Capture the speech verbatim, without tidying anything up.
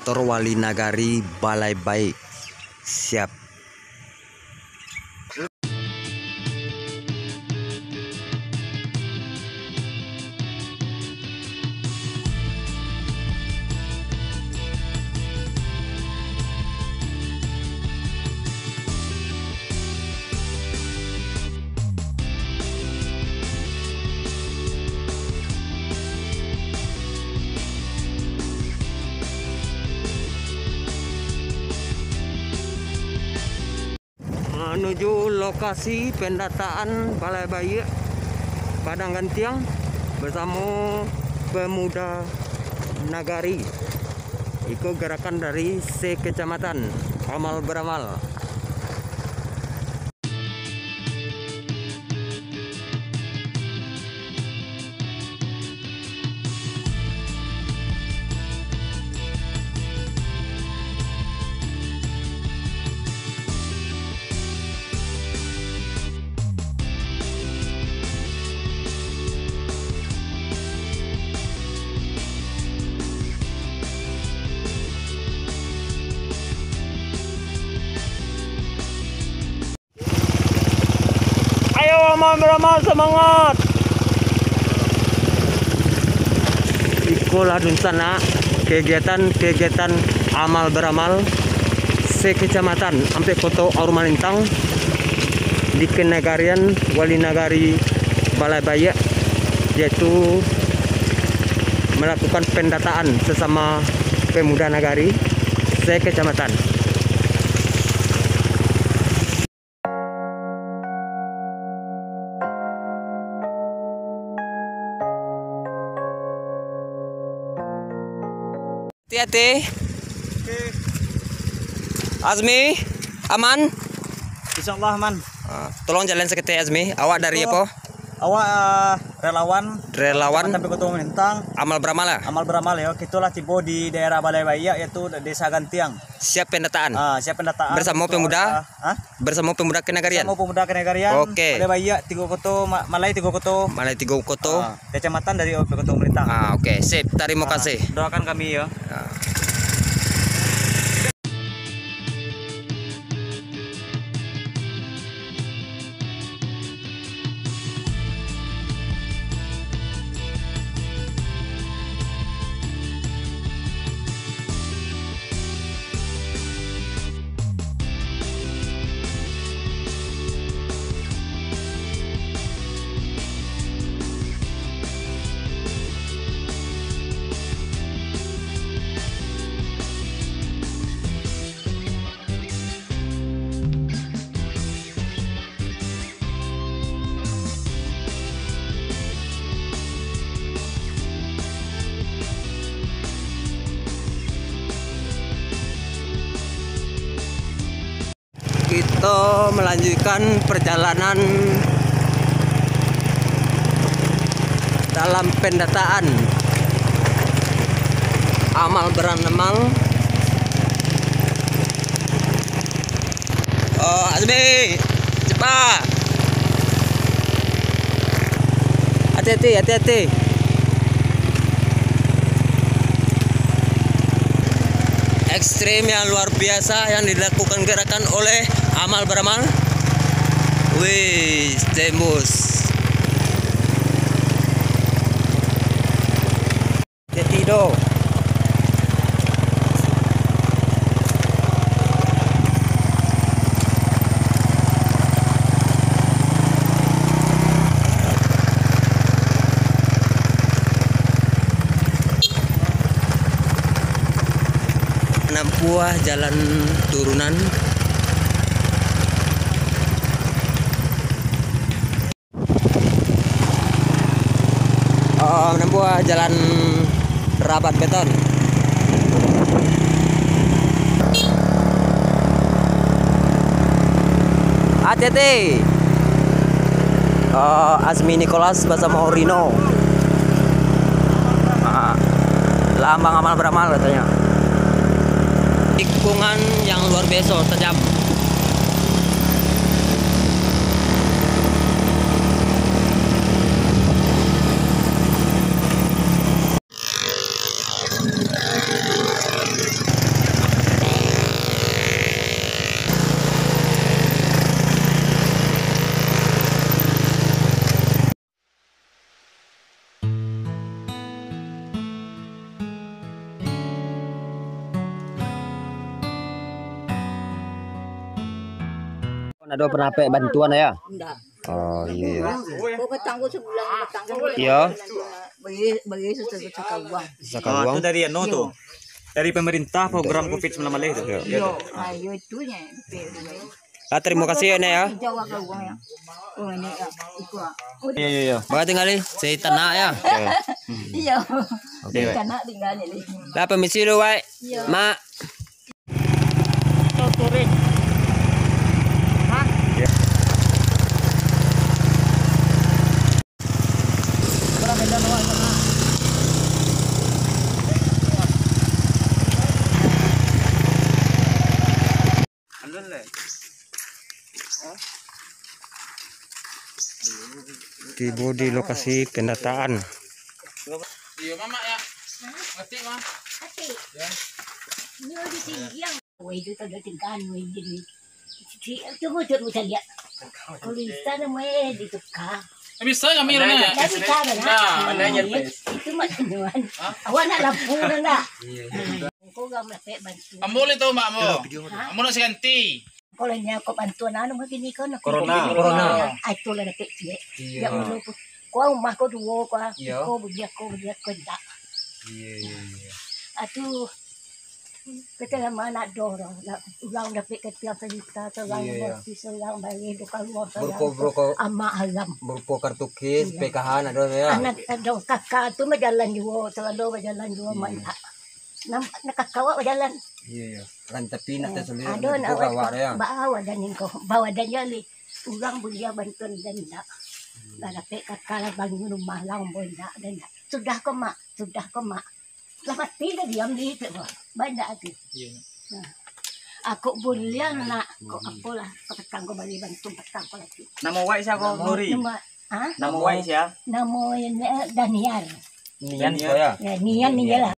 Kantor Wali Nagari Balai Baiak. Siap. Manuju lokasi pendataan Balai Baiak Padang Gantiang bersamo pemuda nagari. Iko gerakan dari sekecamatan, amal baramal. Ayo, amal baramal, semangat! Ikolah dunsanak kegiatan-kegiatan amal baramal sekecamatan Ampek Koto Aur Malintang di kenagarian Wali Nagari Balai Baiak, yaitu melakukan pendataan sesama pemuda nagari sekecamatan. Hati-hati. Oke. Azmi, aman? Insya Allah aman. Ah, tolong jalan saketek, Azmi. Awak dari apo? Awak, ah, relawan. Relawan. Kecamatan Ampek Koto Aur Malintang. Amal baramal lah. Amal baramal, yo. Kito lah tibo di daerah Balai Baiak, yaitu Desa Gantiang. Siap pendataan. Ah, siap pendataan. Bersamo pemuda. Ah, hah? Bersamo pemuda kenagarian. Bersamo pemuda kenagarian. Oke. Balai Baiak Tigo Koto, Ma-, Malai Tigo Koto. Malai Tigo Koto. Ah, kecamatan dari Ampek Koto Aur Malintang. Ah, oke. Sip. Tarimo kasih. Doakan kami, yo. Ah. Kito melanjutkan perjalanan dalam pendataan amal baramal. Oh, Azmi, cepat. Hati-hati, hati-hati. Ekstrim yang luar biasa yang dilakukan gerakan oleh amal baramal. Wih, tembus. Jadi do. Nampuah jalan turunan. Oh, menempuah jalan rabat beton. Hati-hati. Oh, Azmi Nicholas bersama Rino. Ah, lambang amal beramal katanya. Tikungan yang luar biasa, tajam. Ado pernah dapek bantuan, ya? Ndak. Oh, iyo, iyo. Ko patang ko sabulan, patang ko. Iyo. Bagi, bagi sasa-, sasaka uang. Sasaka uang. Ah, tu dari anu tu. Dari pemerintah program covid sembilan belas tu. Iyo. Iyo. Ah, iyo itunyo. Ah, tarimo kasih, yo, Nek, yo. Jawa ka uang, yo. Oh, ini, yo. Iko, ah. Iyo, iyo, iyo. Baka tinggal ni, si tanak, yo. Iyo. Oke. Si tanak tinggal ni. Lah, permisi dulu, Wak. Iyo. Mak. Atau touring. Hah? Iyo. Tibo di lokasi pendataan. Iyo, Mamak, yo. Ngerti, Mak? Ngerti. Yo. Ini udah tinggi yang. Woi, itu tanda tingkah, woi, jadi. Si, itu mau cari, mau cari, yo. Kalau bisa, nama, eh, ditukar. Eh, bisa kami, Rona? Nggak bisa, Rona. Nah, itu mak tujuan. Hah? Awak nak lampu, Rona? Iyo, iyo. Kau gak mepek bantu. Ambo boleh tahu, Mak, ambo? Hah? Ambo nak seganti. Kalau ni aku bantuan anu begini kan, aku Corona. Begini. Corona. Ah, itulah dapek ciek. Iyo. Dak perlu pun. Kau rumah kau duo, kau. Iyo. Kau beli aku, beli aku, ndak. Iyo, iyo, iyo. Aduh. Kita lama nak doh dah. Nak ulang dapek ketiak sejuta, seorang. Iyo, iyo. Berarti seorang bayar, dua kali, seorang. Berupa, berupa, amak ayam. Berupa kartu kis, iyo. P K H nak doh, yo. Anak doh, kakak tu bajalan juo, selalu bajalan juo, iyo. Mantap. Nam-, nak kakak awak bajalan. Iyo, iyo. Kan tapi nak, eh, tasalui ado nak awak, awak dah, yo. Ba-, bawa dan ingko, bawa dan jali. Urang buliah bantuan dan indak. Hmm. Lah dapek kakak lah bangun rumah lah, ambo indak, dan indak. Sudah ko, Mak, sudah ko, Mak. Lah mati dah diam di itu, Mak. Banyak tu. Iyo. Nah. Aku buliah nak, kok apolah, petang ko bali bantu petang ko lagi. Namo wak sia ko, Nuri? Namo, ha? Namo wak sia? Namo ini, eh, Daniar. Nian, Daniar. Yo, Nian, Nian lah.